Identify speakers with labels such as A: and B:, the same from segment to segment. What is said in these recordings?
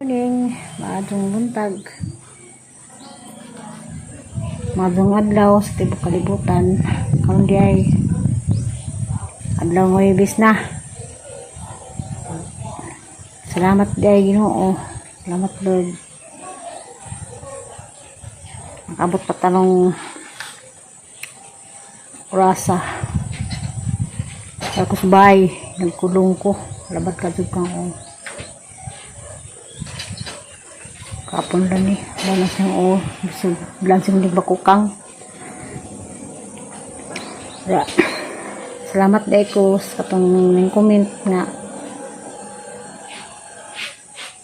A: Morning, maadtong buntag. Maadtong adlaw sa tibok kalibutan. Karon di ay adlaw Huwebes na. Salamat di ay Ginoo. Salamat, Lord. Nakabot pa tanong orasa. Ako sa bahay, nagkulong ko. Labad ka jud kang oh. Kapon lang ni. Wala siyang oh. Bisag bilang siyang nagbakukang. Ya. Salamat dahil ko sa katong ning comment nga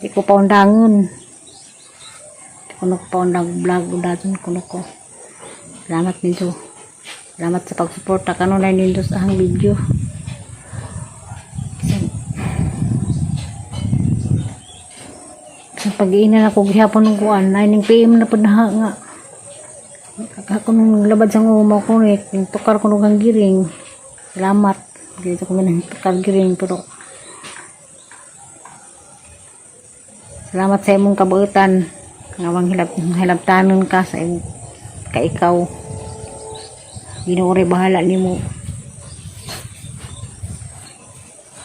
A: di ko paundangon. Di ko nagpaundang vlog daton kuno ko. Salamat ninyo. Salamat sa pagsuporta kanunay ninyo sa ahang video. Sa pag-iina na ko gihapon ng kuan, ay ning PM na pud na nga. Ako nung labad sa ngumo ko ni, tukar ko nung giring. Salamat. Dito ko nang tukar giring, pero salamat sa imong kabuutan. Nga wang hilab hilabtanon ka sa imong ka ikaw. Ginoo ray bahala nimo.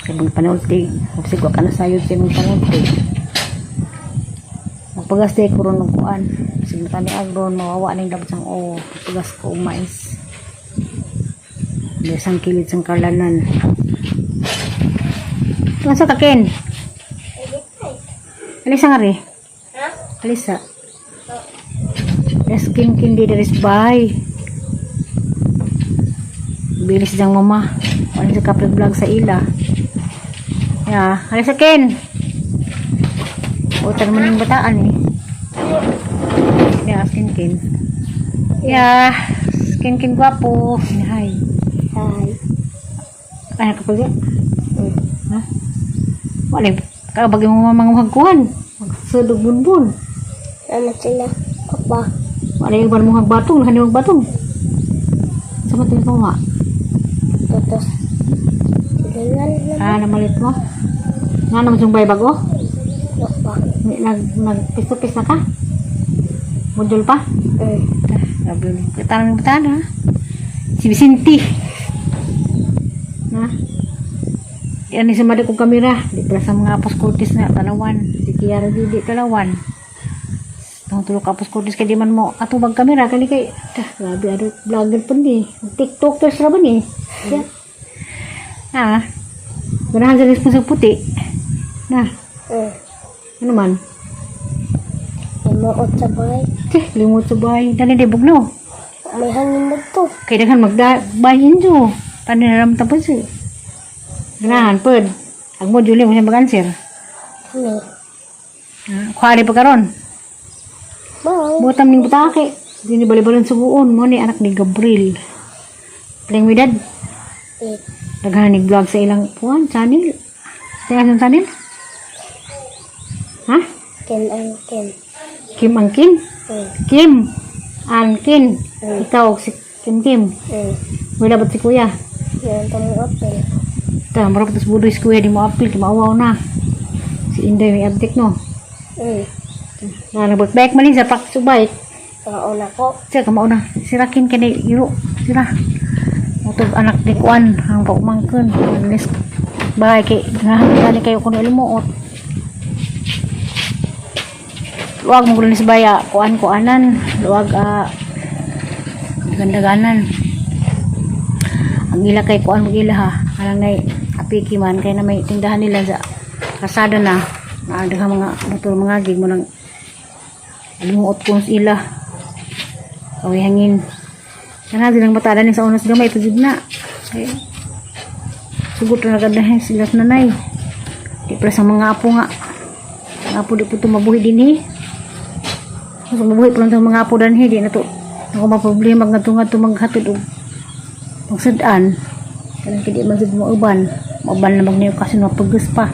A: Sa imong panulti, ug ka na sayod sa imong panulti. Magpagas day ko ron og kuan. Bisag matani agron mawawa ning dapat sang o magpagas ko og mais. Bisang kilid sang kalanan. Masa ka, Ken? Alisa nga rin.
B: Ha?
A: Alisa. Yes, Ken Ken di daris bay. Bilis diyang mama. Wala sa kape vlog sa ila. Ya, alisa, Ken. Utan mo ning bataan eh. Ya, skin Ken. Ya, skin Ken gwapo. Hi.
B: Hi.
A: Ay, kapag Ha? Wala, kabagi mo mga magkuhan. Magsudog bunbun.
B: Ano sila? Papa.
A: Wala yung iban mo hagbatong, hani magbatong. Sa matin ko nga.
B: Tutos. Silingan na.
A: Ah, namalit mo. Nga naman yung bay bago?
B: Papa.
A: Nag, nag, pis na ka? Module pa?
B: Mm.
A: Grabe mo. Kita ng bataan ha? Si Vicente. Na? Yan ni sa mali kong kamera. Di pala sa mga apos kurtis na tanawan. Si Kiara Didi talawan. Tungtulog tulog ka apos kurtis kay di man mo atubag kamera. Kali kay, ah, grabe, ano, vlogger pa ni. TikTokers ra ba ni? Yeah. Ah, ganahan sa responsa puti. Na, ano man?
B: Limuot sa bahay.
A: Teh, limot sa bahay. Dali di bugno.
B: May hangin na to.
A: Kaya daghan magda bahin jo. Paano tapos eh. Ganahan pod. Ang mo Julie mo siya mag-answer.
B: Ano?
A: Ah, kuha pa karon.
B: Bye.
A: Butam ning butake. Di ni balibalan suguon mo ni anak ni Gabriel. Playing with dad.
B: Eh,
A: Daghan ni vlog sa ilang puan channel. Sa ilang channel? Ha?
B: Ken ang Ken.
A: Kim ang Kim? Kim. An Kin. Ikaw si Kim Kim. Wala ba't si kuya?
B: Yan tamo apel.
A: Ta, murag tas budoy si kuya di mo apil, kay maawaw na. Si Inday may abdik no. Na nagbike man ni sa practice bike.
B: Mauna ko.
A: Siya kamao na. Sirakin kay ni iro. Sira. Mutog anak ni Kuan ang paumangkon. Alis bahay kay ganahan gani kayo kuno ilmuot. Luwag mo gulo ni baya kuan kuanan, luwag gandaganan. Ang ila kay kuan mag ila ha. Alang nay apiki man kay na may tindahan nila sa kasada na. Naa daghang mga motor mga gig mo nang limuot ko sa ila. Kaway hangin. Kana silang batada ni sa unas gamay pagid na. Ay, sugot na gadahin sila sa nanay. Di pala sa mga apo nga. Mga apo di po ito mabuhi din eh. Mas mabuhi po lang sa mga apo danhi. Di na to. Ako maproblema nga ito maghatod og magsudaan. Kanang kaya di man sud mauban. Mauban na magniyo kasi mapagas pa.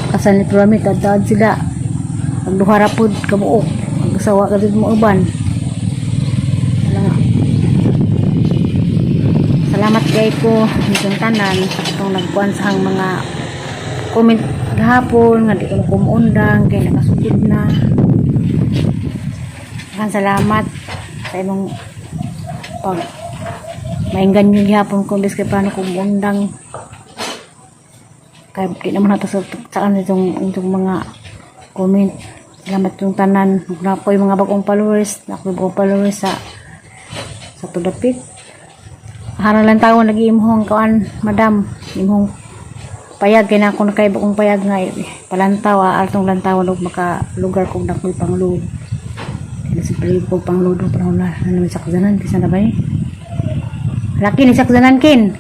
A: Kasan ni Pramit, tad sila. Pagduha ra pod kabuok. Pagkasawa ka dito mauban. Wala nga. Salamat kay ko nitong tanan sa katong nagkuan sa hang mga Nag-comment gahapon nga di ko kumuundang kay nakasukid na. Daghang salamat sa imong pag mainggan nyo gihapon ko biski paano kumuundang. Kaya di naman nato sa saan itong mga comment. Salamat yung tanan. Na ako yung mga bagong followers. Na ako yung bagong followers sa Tudapik. Harang lang tao nag-iimhong kuan, madam. Imhong payag kay na ako nakay bagong payag nga eh, palantaw altong lantaw og maka lugar kog nakoy panglod. Kaya sa paligid ko panglod og panahon na na naman sakzanan kaysa na ba eh. Laki ni sakzanan kin.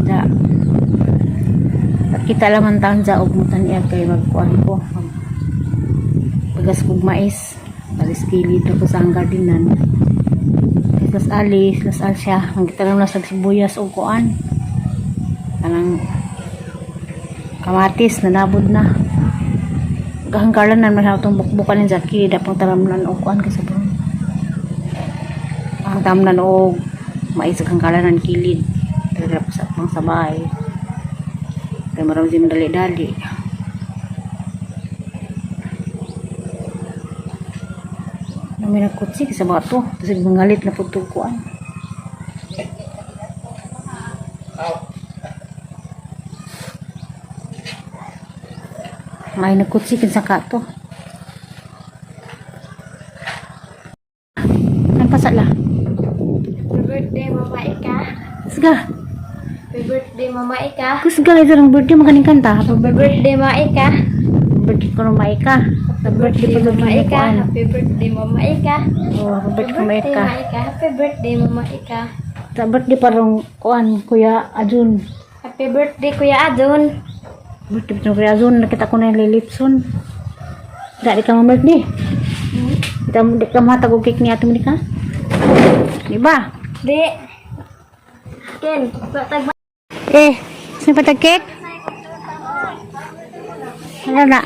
A: Da. Kita lang ang taon sa og mutan iya kay magkuan ko. Mag pagas kog mais. Pagas kilid ako sa ang gardenan. Las ali, las al siya. Ang kita lang sa sibuyas og kuan. Kanang kamatis nanabod na. Gahangkalan man atong bukbukan ni Zaki dapang taramnan og kuan kasi bro. Ang tamnan og mais hangkalanan kilid. Talaga pa sa pang sabay. Kay marami din dali-dali. Nami nagkutsi sa mga to. Kasi mangalit na po ito kuan. May nagkutsi kinsa ka to. Ang pasala.
B: Happy birthday, Mama Ika.
A: Kusga.
B: Happy birthday, Mama Ika.
A: Kusga ito ng birthday maganing kanta. Happy
B: Happy
A: birthday.
B: birthday, Mama Ika.
A: Birthday ko ng Maika. Happy birthday po
B: Mama
A: ng
B: Ika.
A: kuan.
B: Happy birthday, Mama Ika.
A: Oh, happy
B: Happy
A: birthday ko
B: birthday,
A: Maika.
B: Mama Ika. Happy birthday, Mama Ika.
A: Sa birthday parang kuan Kuya Ajun.
B: Happy birthday, Kuya Adon.
A: Birthday pa Kuya Ajun. Nakita ko na yung lilipson. Dali ka ma-birthday. Kita mo di ka mahatag og cake ni Ate Monica. Di ba?
B: Di. Ken, batag
A: Eh, sino pa tag cake? Ano na?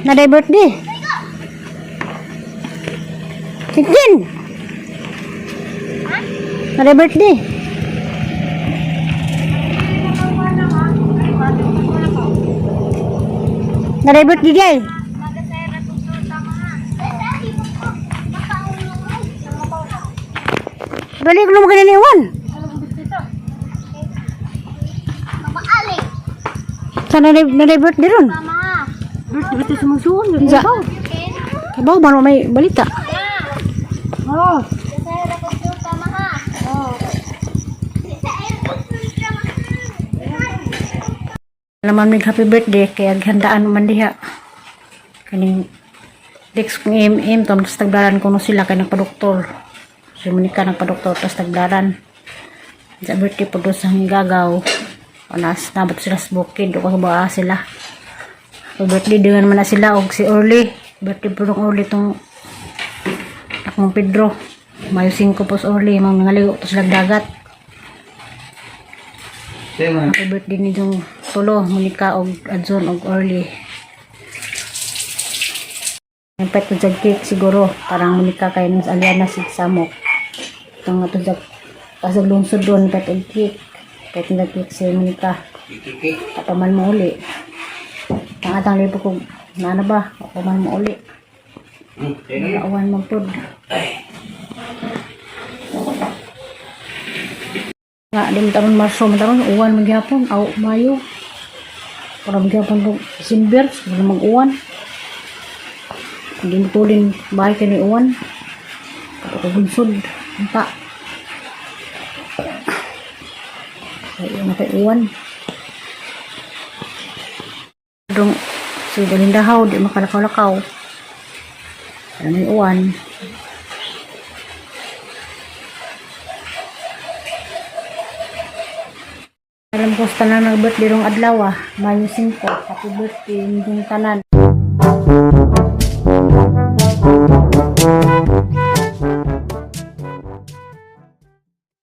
A: Na day birthday. Chicken. Na day birthday. Na day birthday jay. Dali ko naman kaniniwan.
B: Mama Ali.
A: Sa na day birthday ron.
B: Mama.
A: Birthday ba ito sa mga suon? Sa. Kabaw ba may balita? Oh. Naman may happy birthday kaya ghandaan man diha. Kaning Dex kong MM tom tas tagdaran ko no sila kay nagpadoktor. Si Monica nagpadoktor tas tagdaran. Sa birthday po doon sa Hangagaw. Anas nabot sila sa bukid o ba sila. Happy birthday dengan man na sila og si Orly. Birthday po ng Orly tong akong Pedro. Mayo 5 po sa Orly, mga nangaligo to sila dagat. Happy birthday ni yung tulo, Monica og Adson og Orly. Ang pet ko cake siguro, parang Monica kay nung sa Aliana si Samok. Itong ato sa pasag lungsod doon, pet og cake. Pet na cake si Monica. Kapaman mo uli. Ang atang libo ko, nana ba? Kapaman mo uli. Nauwan mo pod. Nga, di mo taron Marso, mo taron, uwan magyapon, aw, Mayo. Para magyapon ko, December, wala mag-uwan. Hindi mo tulin, bahay ka ni uwan. Kato unta. Kaya na kay uwan. Dong, si Galindahaw, di makalakaw-lakaw. Kaya may uwan. Alam ko sa tanan nag-birthday rong adlaw ah. Mayo 5. Happy birthday yung tanan.